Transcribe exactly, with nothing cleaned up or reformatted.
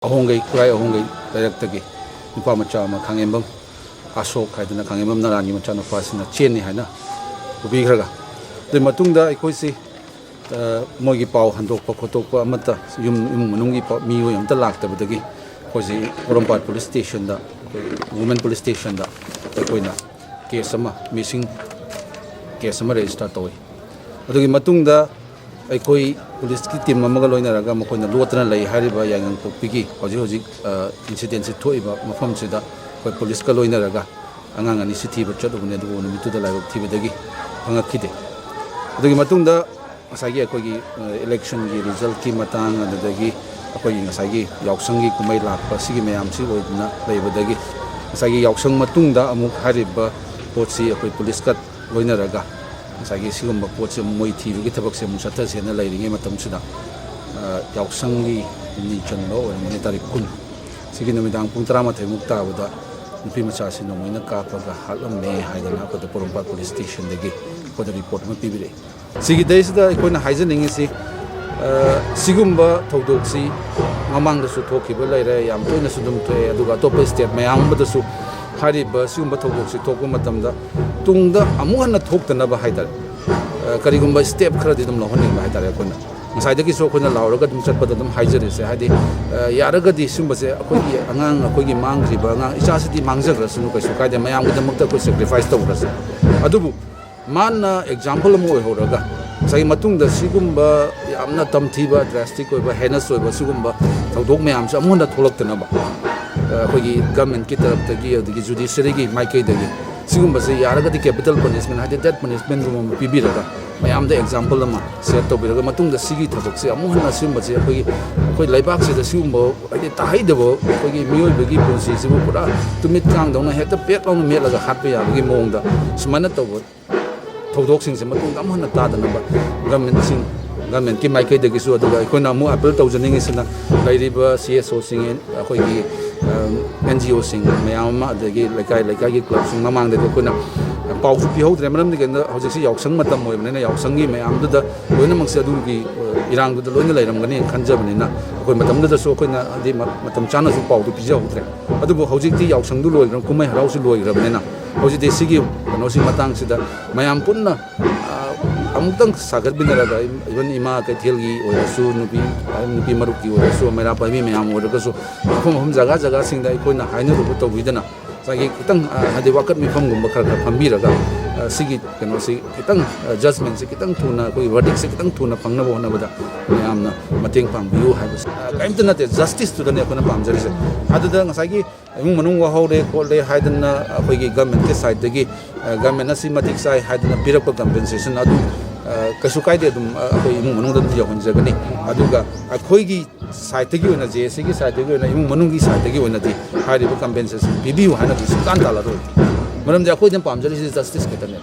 ꯑꯍꯣꯡꯒꯩ, ꯈꯨꯔꯥꯏ ꯑꯍꯣꯡꯒꯩ ꯂꯩꯔꯛꯇꯒꯤ ꯅꯨꯄꯥ ꯃꯆꯥ ꯑꯃ, ꯈꯥꯡꯉꯦꯝꯕꯝ ꯑꯁꯣꯛ ꯍꯥꯏꯗꯅ, ꯈꯥꯡꯉꯦꯝꯕꯝ ꯅꯔꯥꯟꯒꯤ ꯃꯆꯥꯅꯨꯄꯥꯁꯤꯅ ꯆꯦꯟꯅꯤ ꯍꯥꯏꯅ ꯄꯨꯕꯤꯈ꯭ꯔꯒ, ꯑꯗꯨꯒꯤ ꯃꯇꯨꯡꯗ ꯑꯩꯈꯣꯏꯁꯤ, ꯑ, ꯃꯣꯏꯒꯤ ꯄꯥꯎ ꯍꯟꯗꯣꯛꯄ ꯈꯣꯠꯇꯣꯛꯄ ꯑꯃꯠꯇ, ꯌꯨꯝ, ꯏꯃꯨꯡ ꯃꯅꯨꯡꯒꯤ ꯄꯥꯎ, ꯃꯤꯑꯣꯏ ꯑꯃꯠꯇ ꯂꯥꯛꯇꯕꯗꯒꯤ ꯑꯩꯈꯣꯏꯁꯤ ꯄꯣꯔꯣꯝꯄꯥꯠ ꯄꯨꯂꯤꯁ ꯁ꯭ꯇꯦꯁꯟꯗ, ꯑꯩꯈꯣꯏ ꯋꯨꯃꯦꯟ ꯄꯨꯂꯤꯁ ꯁ꯭ꯇꯦꯁꯟꯗ ꯑꯩꯈꯣꯏꯅ ꯀꯦꯁ ꯑꯃ, ꯃꯤꯁꯤꯡ ꯀꯦꯁ ꯑꯃ ꯔꯦꯖꯤꯁꯇꯔ ꯇꯧꯏ꯫ ꯑꯗꯨꯒꯤ ꯃꯇꯨꯡꯗ ꯑꯩꯈꯣꯏ ꯄꯨꯂꯤꯁꯀꯤ ꯇꯤꯝ ꯑꯃꯒ ꯂꯣꯏꯅꯔꯒ ꯃꯈꯣꯏꯅ ꯂꯣꯠꯇꯅ ꯂꯩ ꯍꯥꯏꯔꯤꯕ ꯌꯥꯏꯉꯪꯄꯣꯛꯄꯤꯒꯤ ꯍꯧꯖꯤꯛ ꯍꯧꯖꯤꯛ, ꯑ, ꯏꯟꯁꯤꯗꯦꯟꯁꯤ ꯊꯣꯛꯏꯕ ꯃꯐꯝꯁꯤꯗ ꯑꯩꯈꯣꯏ ꯄꯨꯂꯤꯁꯀ ꯂꯣꯏꯅꯔꯒ ꯑꯉꯥꯡ ꯑꯅꯤꯁꯤ ꯊꯤꯕ ꯆꯠꯂꯨꯕꯅꯤ, ꯑꯗꯨꯕꯨ ꯅꯨꯃꯤꯠꯇꯨꯗ ꯂꯥꯏꯕꯛ ꯊꯤꯕꯗꯒꯤ ꯐꯪꯉꯛꯈꯤꯗꯦ꯫ ꯑꯗꯨꯒꯤ ꯃꯇꯨꯡꯗ ꯉꯁꯥꯏꯒꯤ ꯑꯩꯈꯣꯏꯒꯤ, ꯑ, ꯏꯂꯦꯛꯁꯟꯒꯤ ꯔꯤꯖꯜꯠꯀꯤ ꯃꯇꯥꯡ, ꯑꯗꯨꯗꯒꯤ ꯑꯩꯈꯣꯏꯒꯤ ꯉꯁꯥꯏꯒꯤ ꯌꯥꯎꯁꯪꯒꯤ ꯀꯨꯝꯍꯩ ꯂꯥꯛꯄ, ꯁꯤꯒꯤ ꯃꯌꯥꯝꯁꯤ ꯑꯣꯏꯗꯨꯅ ꯂꯩꯕꯗꯒꯤ ꯉꯁꯥꯏꯒꯤ ꯌꯥꯎꯁꯪ ꯃꯇꯨꯡꯗ ꯑꯃꯨꯛ ꯍꯥꯏꯔꯤꯕ ꯄꯣꯠꯁꯤ ꯑꯩꯈꯣꯏ ꯄꯨꯂꯤꯁꯀ ꯂꯣꯏꯅꯔꯒ ꯉꯁꯥꯏꯒꯤ ꯁꯤꯒꯨꯝꯕ ꯄꯣꯠꯁꯤ ꯑꯃꯨꯛ ꯃꯣꯏ ꯊꯤꯕꯒꯤ ꯊꯕꯛꯁꯦ ꯑꯃꯨꯛ ꯆꯠꯊꯁꯦꯅ ꯂꯩꯔꯤꯉꯩ ꯃꯇꯝꯁꯤꯗ, ꯑ, ꯌꯥꯎꯁꯪꯒꯤ ꯅꯤꯡꯆꯟꯕ ꯑꯣꯏꯔꯝꯒꯅꯤ, ꯇꯥꯔꯤꯛ ꯀꯨꯟ, ꯁꯤꯒꯤ ꯅꯨꯃꯤꯗꯥꯡ ꯄꯨꯡ ꯇꯔꯥꯃꯥꯊꯣꯏꯃꯨꯛ ꯇꯥꯕꯗ ꯅꯨꯄꯤ ꯃꯆꯥꯁꯤ ꯅꯣꯡꯃꯩꯅ ꯀꯥꯞꯄꯒ ꯍꯥꯠꯂꯝꯃꯦ ꯍꯥꯏꯗꯅ ꯑꯩꯈꯣꯏꯗ ꯄꯣꯔꯣꯝꯄꯥꯠ ꯄꯨꯂꯤꯁ ꯁ꯭ꯇꯦꯁꯟꯗꯒꯤ ꯑꯩꯈꯣꯏꯗ ꯔꯤꯄꯣꯔꯠ ꯑꯃ ꯄꯤꯕꯤꯔꯛꯏ꯫ ꯁꯤꯒꯤꯗꯩꯁꯤꯗ ꯑꯩꯈꯣꯏꯅ ꯍꯥꯏꯖꯅꯤꯡꯉꯤꯁꯤ, ꯑ, ꯁꯤꯒꯨꯝꯕ ꯊꯧꯗꯣꯛꯁꯤ ꯃꯃꯥꯡꯗꯁꯨ ꯊꯣꯛꯈꯤꯕ ꯂꯩꯔꯦ, ꯌꯥꯝ ꯇꯣꯏꯅꯁꯨ ꯑꯗꯨꯝ ꯊꯣꯛꯑꯦ, ꯑꯗꯨꯒ ꯑꯇꯣꯞꯄ ꯁ꯭ꯇꯦꯠ ꯃꯌꯥꯝ ꯑꯃꯗꯁꯨ ꯍꯥꯏꯔꯤꯕ ꯁꯤꯒꯨꯝꯕ ꯊꯧꯗꯣꯛꯁꯤ ꯊꯣꯛꯄ ꯃꯇꯝꯗ ꯇꯨꯡꯗ ꯑꯃꯨꯛ ꯍꯟꯅ ꯊꯣꯛꯇꯅꯕ ꯍꯥꯏꯇꯥꯔꯦ, ꯑ, ꯀꯔꯤꯒꯨꯝꯕ ꯁ꯭ꯇꯦꯞ ꯈꯔꯗꯤ ꯑꯗꯨꯝ ꯂꯧꯍꯟꯅꯤꯡꯕ ꯍꯥꯏꯇꯥꯔꯦ ꯑꯩꯈꯣꯏꯅ꯫ ꯉꯁꯥꯏꯗꯒꯤꯁꯨ ꯑꯩꯈꯣꯏꯅ ꯂꯥꯎꯔꯒ ꯑꯗꯨꯝ ꯆꯠꯄꯗ ꯑꯗꯨꯝ ꯍꯥꯏꯖꯔꯤꯁꯦ, ꯍꯥꯏꯗꯤ, ꯑ, ꯌꯥꯔꯒꯗꯤ ꯁꯤꯒꯨꯝꯕꯁꯦ ꯑꯩꯈꯣꯏꯒꯤ ꯑꯉꯥꯡ, ꯑꯩꯈꯣꯏꯒꯤ ꯃꯥꯡꯈ꯭ꯔꯤꯕ ꯑꯉꯥꯡ ꯏꯆꯥꯁꯤꯗꯤ ꯃꯥꯡꯖꯈ꯭ꯔꯁꯅꯨ, ꯀꯩꯁꯨ ꯀꯥꯏꯗꯦ, ꯃꯌꯥꯝꯒꯤꯗꯃꯛꯇ ꯑꯩꯈꯣꯏ ꯁꯦꯀ꯭ꯔꯤꯐꯥꯏꯁ ꯇꯧꯈ꯭ꯔꯁꯦ꯫ ꯑꯗꯨꯕꯨ ꯃꯥꯅ ꯑꯦꯛꯖꯥꯝꯄꯜ ꯑꯃ ꯑꯣꯏꯍꯧꯔꯒ ꯉꯁꯥꯏꯒꯤ ꯃꯇꯨꯡꯗ ꯁꯤꯒꯨꯝꯕ ꯌꯥꯝꯅ ꯇꯝꯊꯤꯕ, ꯗ꯭ꯔꯥꯁꯇꯤꯛ ꯑꯣꯏꯕ, ꯍꯦꯅꯁ ꯑꯣꯏꯕ ꯁꯤꯒꯨꯝꯕ ꯊꯧꯗꯣꯛ ꯃꯌꯥꯝꯁꯦ ꯑꯃꯨꯛ ꯍꯟꯅ ꯊꯣꯛꯂꯛꯇꯅꯕ, ꯑ, ꯑꯩꯈꯣꯏꯒꯤ ꯒꯃꯦꯟꯠꯀꯤ ꯇꯔꯞꯇꯒꯤ, ꯑꯗꯒꯤ ꯖꯨꯗꯤꯁꯔꯤꯒꯤ ꯃꯥꯏꯀꯩꯗꯒꯤ ꯁꯤꯒꯨꯝꯕꯁꯦ ꯌꯥꯔꯒꯗꯤ ꯀꯦꯄꯤꯇꯦꯜ ꯄꯅꯤꯁꯃꯦꯟ, ꯍꯥꯏꯗꯤ ꯗꯦꯠ ꯄꯅꯤꯁꯃꯦꯟꯒꯨꯝꯕ ꯑꯃ ꯄꯤꯕꯤꯔꯒ ꯃꯌꯥꯝꯗ ꯑꯦꯛꯖꯥꯝꯄꯜ ꯑꯃ ꯁꯦꯠ ꯇꯧꯕꯤꯔꯒ, ꯃꯇꯨꯡꯗ ꯁꯤꯒꯤ ꯊꯕꯛꯁꯦ ꯑꯃꯨꯛ ꯍꯟꯅ ꯁꯤꯒꯨꯝꯕꯁꯦ ꯑꯩꯈꯣꯏꯒꯤ, ꯑꯩꯈꯣꯏ ꯂꯩꯕꯥꯛꯁꯤꯗ ꯁꯤꯒꯨꯝꯕ, ꯍꯥꯏꯗꯤ ꯇꯥꯍꯩꯗꯕ, ꯑꯩꯈꯣꯏꯒꯤ ꯃꯤꯑꯣꯏꯕꯒꯤ ꯄꯨꯟꯁꯤꯁꯤꯕꯨ ꯄꯨꯔꯥ ꯇꯨꯃꯤꯠ ꯀꯥꯡꯗꯧꯅ ꯍꯦꯛꯇ ꯄꯦꯠ ꯂꯥꯎꯅ ꯃꯦꯠꯂꯒ ꯍꯥꯠꯄ ꯌꯥꯕꯒꯤ ꯃꯑꯣꯡꯗ ꯁꯨꯃꯥꯏꯅ ꯇꯧꯕ ꯊꯧꯗꯣꯛꯁꯤꯡꯁꯦ ꯃꯇꯨꯡꯗ ꯑꯃꯨꯛ ꯍꯟꯅ ꯇꯥꯗꯅꯕ ꯒꯃꯦꯟꯁꯤꯡ, ꯒꯃꯦꯟꯀꯤ ꯃꯥꯏꯀꯩꯗꯒꯤꯁꯨ, ꯑꯗꯨꯒ ꯑꯩꯈꯣꯏꯅ ꯑꯃꯨꯛ ꯑꯄꯤꯜ ꯇꯧꯖꯅꯤꯡꯉꯤꯁꯤꯅ ꯂꯩꯔꯤꯕ ꯁꯤ ꯑꯦꯁ ꯑꯣꯁꯤꯡ, ꯑꯩꯈꯣꯏꯒꯤ, ꯑꯦꯟ ꯖꯤ ꯑꯣꯁꯤꯡ ꯃꯌꯥꯝ ꯑꯃ, ꯑꯗꯒꯤ ꯂꯩꯀꯥꯏ ꯂꯩꯀꯥꯏꯒꯤ ꯀ꯭ꯂꯕꯁꯤꯡ ꯃꯃꯥꯡꯗꯗꯤ ꯑꯩꯈꯣꯏꯅ ꯄꯥꯎꯁꯨ ꯄꯤꯍꯧꯗ꯭ꯔꯦ꯫ ꯃꯔꯝꯗꯤ ꯀꯩꯅꯣꯗ ꯍꯧꯖꯤꯛꯁꯤ ꯌꯥꯎꯁꯪ ꯃꯇꯝ ꯑꯣꯏꯕꯅꯤꯅ, ꯌꯥꯎꯁꯪꯒꯤ ꯃꯌꯥꯝꯗꯨꯗ ꯂꯣꯏꯅꯃꯛꯁꯦ ꯑꯗꯨꯒꯤ, ꯑ, ꯏꯔꯥꯡꯗꯨꯗ ꯂꯣꯏꯅ ꯂꯩꯔꯝꯒꯅꯤ ꯈꯟꯖꯕꯅꯤꯅ, ꯑꯩꯈꯣꯏ ꯃꯇꯝꯗꯨꯗꯁꯨ ꯑꯩꯈꯣꯏꯅ ꯍꯥꯏꯗꯤ ꯃ-, ꯃꯇꯝ ꯆꯥꯅꯁꯨ ꯄꯥꯎꯗꯨ ꯄꯤꯖꯍꯧꯗ꯭ꯔꯦ꯫ ꯑꯗꯨꯕꯨ ꯍꯧꯖꯤꯛꯇꯤ ꯌꯥꯎꯁꯪꯗꯨ ꯂꯣꯏꯈ꯭ꯔ-, ꯀꯨꯝꯍꯩ ꯍꯔꯥꯎꯁꯨ ꯂꯣꯏꯈ꯭ꯔꯕꯅꯤꯅ, ꯍꯧꯖꯤꯛꯇꯤ ꯁꯤꯒꯤ ꯀꯩꯅꯣꯁꯤ ꯃꯇꯥꯡꯁꯤꯗ ꯃꯌꯥꯝ ꯄꯨꯟꯅ, ꯑ, ꯑꯃꯨꯛꯇꯪ ꯁꯥꯒꯠꯃꯤꯟꯅꯔꯒ, even ꯏꯃꯥ ꯀꯩꯊꯦꯜꯒꯤ ꯑꯣꯏꯔꯁꯨ, ꯅꯨꯄꯤ, ꯅꯨꯄꯤ ꯃꯔꯨꯞꯀꯤ ꯑꯣꯏꯔꯁꯨ, ꯃꯩꯔꯥ ꯄꯥꯏꯕꯤ ꯃꯌꯥꯝ ꯑꯣꯏꯔꯒꯁꯨ, ꯃꯐꯝ ꯃꯐꯝ, ꯖꯒꯥ ꯖꯒꯥꯁꯤꯡꯗ ꯑꯩꯈꯣꯏꯅ ꯍꯥꯏꯅꯔꯨꯕ ꯇꯧꯕꯤꯗꯅ, ꯉꯁꯥꯏꯒꯤ ꯈꯤꯇꯪ, ꯑ, ꯍꯥꯏꯗꯤ ꯋꯥꯀꯠ ꯃꯤꯐꯝꯒꯨꯝꯕ ꯈꯔ ꯈꯔ ꯐꯝꯕꯤꯔꯒ, ꯑ, ꯁꯤꯒꯤ ꯀꯩꯅꯣꯁꯤ ꯈꯤꯇꯪ, ꯑ, judgement ꯁꯤ ꯈꯤꯇꯪ ꯊꯨꯅ, ꯑꯩꯈꯣꯏꯒꯤ verdict ꯁꯤ ꯈꯤꯇꯪ ꯊꯨꯅ ꯐꯪꯅꯕ ꯍꯣꯠꯅꯕꯗ ꯃꯌꯥꯝꯅ ꯃꯇꯦꯡ ꯄꯥꯡꯕꯤꯌꯨ ꯍꯥꯏꯕꯁꯤ, ꯑ, ꯀꯔꯤꯝꯇ ꯅꯠꯇꯦ, justice ꯇꯨꯗꯅꯦ ꯑꯩꯈꯣꯏꯅ ꯄꯥꯝꯖꯔꯤꯁꯦ꯫ ꯑꯗꯨꯗ ꯉꯁꯥꯏꯒꯤ ꯏꯃꯨꯡ ꯃꯅꯨꯡ ꯋꯥꯍꯧꯔꯦ ꯈꯣꯠꯂꯦ ꯍꯥꯏꯗꯅ ꯑꯩꯈꯣꯏꯒꯤ government ꯀꯤ side ꯇꯒꯤ, ꯑ, government ꯅ ꯁꯤ ꯃꯇꯤꯛ ꯆꯥꯏ ꯍꯥꯏꯗꯅ ꯄꯤꯔꯛꯄ compensation ꯑꯗꯨ, ꯑ, ꯀꯩꯁꯨ ꯀꯥꯏꯗꯦ, ꯑꯗꯨꯝ, ꯑ, ꯑꯩꯈꯣꯏ ꯏꯃꯨꯡ ꯃꯅꯨꯡꯗ ꯑꯗꯨꯝ ꯌꯧꯍꯟꯖꯒꯅꯤ꯫ ꯑꯗꯨꯒ ꯑꯩꯈꯣꯏꯒꯤ side ꯇꯒꯤ ꯑꯣꯏꯅ, ꯖꯦ ꯑꯦ ꯁꯤ ꯒꯤ side ꯇꯒꯤ ꯑꯣꯏꯅ, ꯏꯃꯨꯡ ꯃꯅꯨꯡꯒꯤ side ꯇꯒꯤ ꯑꯣꯏꯅꯗꯤ ꯍꯥꯏꯔꯤꯕ compensation ꯄꯤꯕꯤꯌꯨ ꯍꯥꯏꯅꯗꯤ ꯁꯨꯡꯇꯥꯟ ꯇꯥꯜꯂꯔꯣꯏ꯫ ꯃꯔꯝꯗꯤ ꯑꯩꯈꯣꯏꯅ ꯄꯥꯝꯖꯔꯤꯁꯤ justice ꯈꯛꯇꯅꯦ꯫